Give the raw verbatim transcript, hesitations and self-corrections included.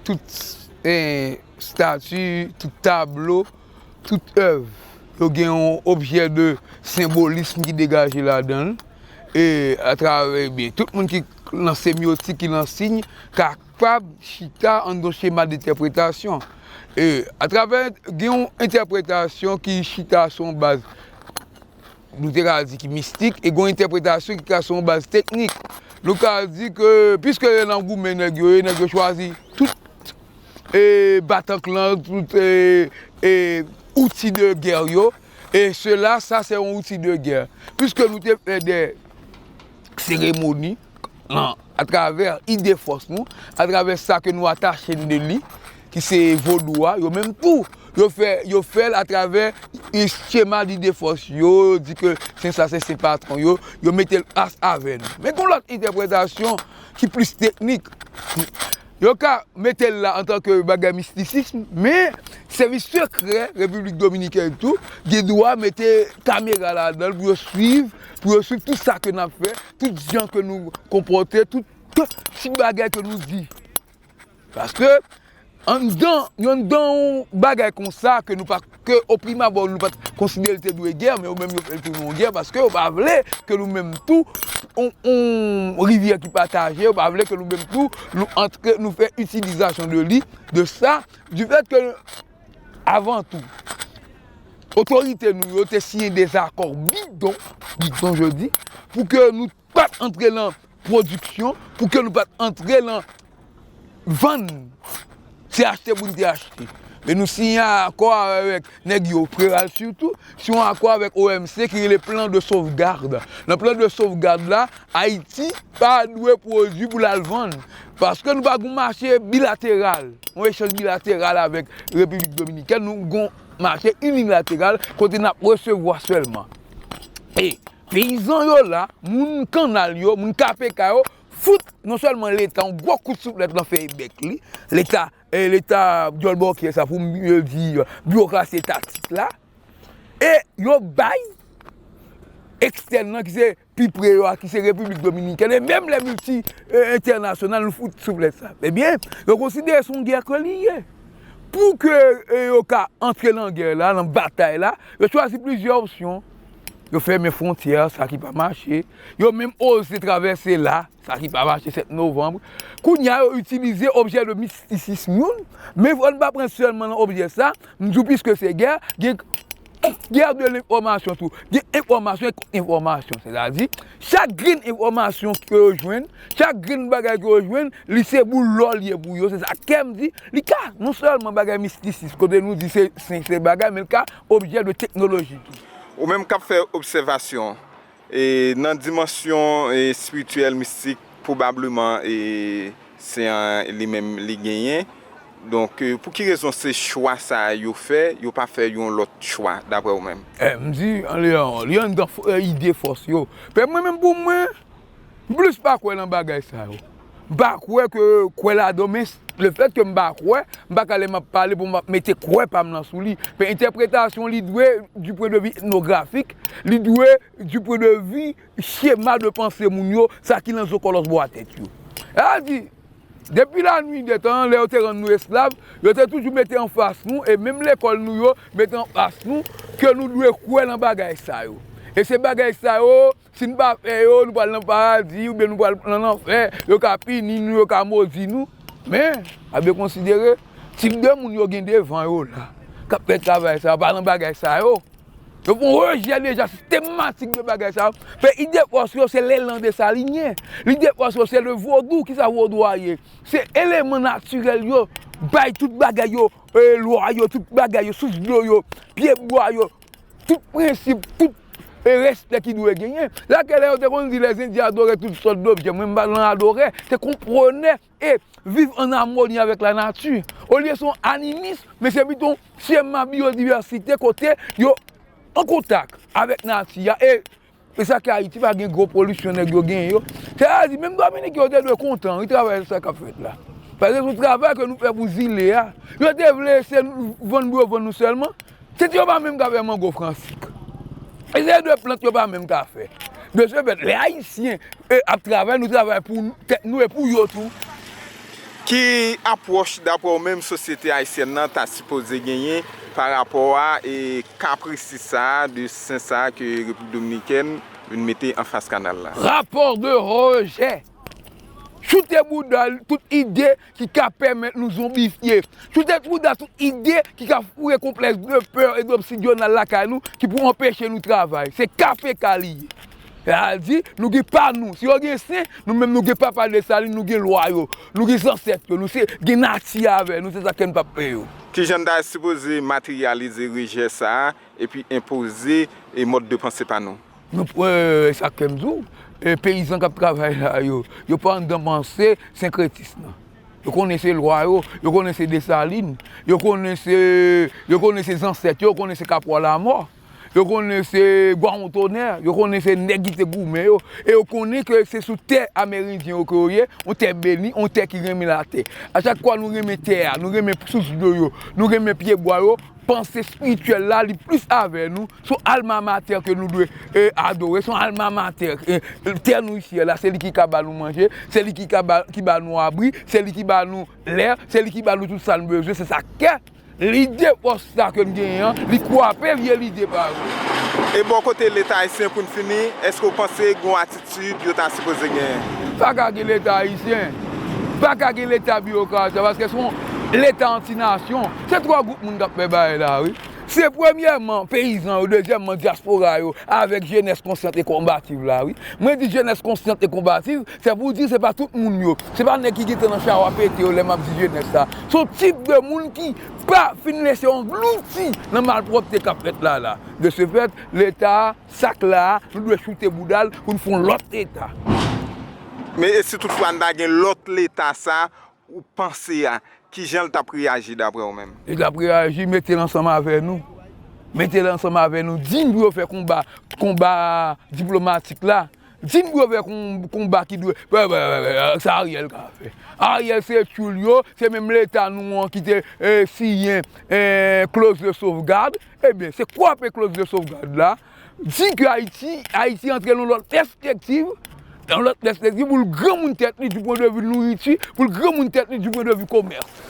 tout, eh, stati, tout tablo, tout èv, yo gen yon objè de senbolism ki degaje ladan l. E atravè, ebyen, tout moun ki nan semyotik, ki nan siy, kapab chita anndan yon chema de entèpretasyon. E atravè, gen yon entèpretasyon ki chita sou yon baz nou te ka di ki mistik, e gen yon entèpretasyon ki ka sou yon baz teknik. Nou ka di ke, piske yo nan goumen nèg yo ye, nèg yo chwazi tout, e, batank lan, tout, e, e, outi de gè yo, e sela, sa se yon outi de gè. Piske nou te fè de seremoni, nan, atravè ide fòs nou, atravè sa ke nou atache n de li, ki se vodou a, yo menm tou, yo fè, yo fè l atravè, e, chema de ide fòs yo, yo di ke sen sa se sen patwon yo, yo mete l as avè nou. Men gen lòt entèpretasyon ki plis teknik. Yo ka mete l la antanke bagay mistisism, men sèvis sekrè Repiblik Dominikèn tou gen dwa mete kamera ladan l pou yo swiv, pou yo swiv tout sa ke n ap fè, tout jan ke nou konpòte, tout, tout ti bagay ke nou di. Paske anndan, anndan yon bagay konsa ke nou pa, ke oprimabò nou pa t konsidere l te dwe gè, men yo menm yo fè l tounen yon gè, paske yo pa vle ke nou menm tou, on, on rivyè ki pataje, yo pa vle ke nou menm tou, nou antre, nou fè itilizasyon de li, de sa, du fait que, avan tou, otorite nou yo te siyen de zakò bidon, bidon je dis, pou ke nou pa t antre nan pwodiksyon, pou ke nou pa t antre nan vann. Se achte pou n te achte. Men nou siyen akò avèk nèg yo, Preval sitou, siyen yon akò avèk O M C ki rele plan de sauvegarde. Nan plan de sauvegarde la, Ayiti pa dwe pwodui pou l al vann. Paske nou pa gen yon mache bilateral, yon echanj bilateral avèk Repiblik Dominikèn, nou gen yon mache inilateral kote n ap resevwa sèlman. E peyizan yo la, moun kannal yo, moun K P K yo, fout non sèlman Leta yon gwo kout souflèt nan fèy bèk li, Leta, e Leta dyòl bòkyè sa, pou m di, biwokrasi etatik la, e yo bay ekstèn nan ki se pi pre yo a, ki se Repiblik Dominikèn, e menm lè milti, e, entènasyonal, nou fout souflèt sa. Ebyen, yo konsidere se yon gè ke li ye. Pou ke, e, yo ka antre nan gè la, nan batay la, yo chwazi plizyè opsyon. Yo fèmen fwontyè, sa ki pa mache. Yo menm oze travèse la, sa ki pa mache, sèt novanm. Kounye a, yo itilize objè de mistisism youn, men fò n pa pran sèlman nan objè sa, m di w piske se gè, gen gè de lenfòmasyon tou. Gen enfòmasyon e kont enfòmasyon. Sètadi, chak grenn enfòmasyon ke yo jwenn, chak grenn bagay ke yo jwenn, li se boulò li ye pou yo. Se sa ke m di, li ka non sèlman bagay mistisism, kote nou di se, se, se bagay, men li ka objè de teknoloji tou. Ou menm k ap fè obsèvasyon, e nan dimansyon, e espirityèl, mistik, pwobableman, e se an li menm li genyen. Donk, e, pou ki rezon se chwa sa a yo fè, yo pa fè yon lòt chwa, daprè ou menm? E, m di, an li an, li anndan fò-, e, ide fòs yo. Pè mwen menm pou mwen, m plis pa kwè nan bagay sa yo. M pa kwè ke kwè ladan, men lefètke m pa kwè, m pa ka lè m ap pale pou m ap mete kwè pa m nan sou li. Men entèpretasyon li dwe, du point de vue etnografik, li dwe, du point de vue chema de panse moun yo, sa ki nan zo kòlòs bò a tèt yo. Sa di, depi lanwi dè tan, lè yo te rann nou esklav, yo te toujou mete anfas nou, e menm lekòl nou yo mete anfas nou, ke nou dwe kwè nan bagay sa yo. E se bagay sa yo, si n pa fè yo, nou pral nan paradi, oubyen nou pral nan lanfè, yo ka pini nou, yo ka modi nou. Men, a byen konsidere, tip de moun yo gen devan yo la, k ap fè travay sa yo, pa nan bagay sa yo. Yo fè yon rejè deja sistematik de bagay sa yo. Fè ide fòs yo, se lelan desalinyen. Lide fòs yo, se le vodou. Kisa vodou a ye? Se eleman natirèl yo bay tout bagay yo, e, lwa yo, tout bagay yo, sous dlo yo, pyebwa yo, tout prensip, tout, e, respè ki dwe genyen. Lakèl yo te konn di les Indiens adoraient toutes sortes d'objets. Mwen, m pa nan adore, se konprann e viv an amoni avèk lanati. Olye se yon animis, men se pito yon chema biyodivèsite kote yo an kontak avèk nati a. E, e sa ke Ayiti pa gen gwo polisyon nèg yo genyen yo. Sètadi, menm Dominik yo te dwe kontan, wi, travay sa k ap fèt la. Paske se yon travay ke nou fè pou zile a. Yo te vle se vann pou yo vann nou sèlman. Se ti yo pa menm ka fè mango fransik. E se de plant yo pa menm ka fè. De ce fait, lè Ayisyen, e, ap travay, nou travay pou tèt nou e pou yo tou. Ki apwòch, daprè w menm, sosyete ayisyèn nan ta sipoze genyen pa rapò a e ka presi sa a de sen sa a ke Repiblik Dominikèn vin mete anfas kanal la? Rapò de rejè. Choute bouda tout ide ki ka pèmèt nou zonbifye. Choute bouda tout ide ki ka foure konplèks de pè e d'obsidyon nan lakay nou ki pou anpeche nou travay. Se K P K li ye. Sa di, nou gen pa nou. Si yo gen sen, nou menm nou gen papa Desalin, nou gen lwa yo, nou gen zansèt yo, nou se gen nati avè nou, se sa k fè n p ap pè yo. Kijan n ta sipoze materyalize rejè sa a epi enpoze e mòd de panse pa nou? Nou, e, sa k fè m di w, e, peyizan k ap travay la yo, yo pa anndan panse senkretis nan. Yo konnen se lwa yo, yo konnen se Desalin, yo konnen se, yo konnen se zansèt yo, yo konnen se Kapwa Lamò. Yo konnen se Gwawon Tonè, yo konnen se nèg ki te goumen yo, e yo konnen ke se sou tè Amerendyen yo ke yo ye, yon tè beni, yon tè ki renmen latè. A chak fwa nou renmen tè a, nou renmen sous dlo yo, nou renmen pyebwa yo, panse espirityèl la, li plis avè nou, se yon alma mater ke nou dwe, e, adore, se yon alma mater, e, tè nou isi a la, se li ki ka ba nou manje, se li ki ka ba, ki ba nou abri, se li ki ba nou lè, se li ki ba nou tout sa n bezwen, se sa k Lide pòs sa ke n genyen an, li kwape vye lide pa yo. E bò kote Leta ayisyen, pou n fini, èske w panse gen yon atitid yo ta sipoze genyen? Pa ka gen Leta ayisyen, pa ka gen Leta biwokrat la, paske se yon Leta anti-nasyon. Se twa gwoup moun k ap fè bagay la, wi. Se premyèman peyizan yo, dezyèmman dyaspora yo, avèk jenès konsyant e konbatif la, wi. Mwen di jenès konsyant e konbatif, se pou di se pa tout moun yo. Se pa nèg ki gentan nan chawa pete yo lè m ap di jenès la. Se yon tip de moun ki pa fin lese yon glouti nan malpwòpte k ap fèt la la. De ce fait, Leta a, sa k la a, nou dwe choute bouda l pou n fè yon lòt Leta. Men e si toutfwa n ta gen lòt Leta sa ou panse a, kijan l t ap reyaji daprè w menm? Li t ap reyaji, mete l ansanm avè nou. Mete l ansanm avè nou. Di n pou yo fè konba, konba diplomatik la. Di n pou yo fè kon-, konba ki dwe, sa Ariel ka fè. Ariel se tchoul yo, se menm Leta nou an ki te, e, siyen, e, clause de sauvegarde. Ebyen, se kwape clause de sauvegarde la. Di ke Ayiti, Ayiti antre nan yon lòt pèspektiv, nan yon lòt pèspektiv pou l granmoun tèt li du point de vue nouriti, pou l granmoun tèt li du point de vue komès.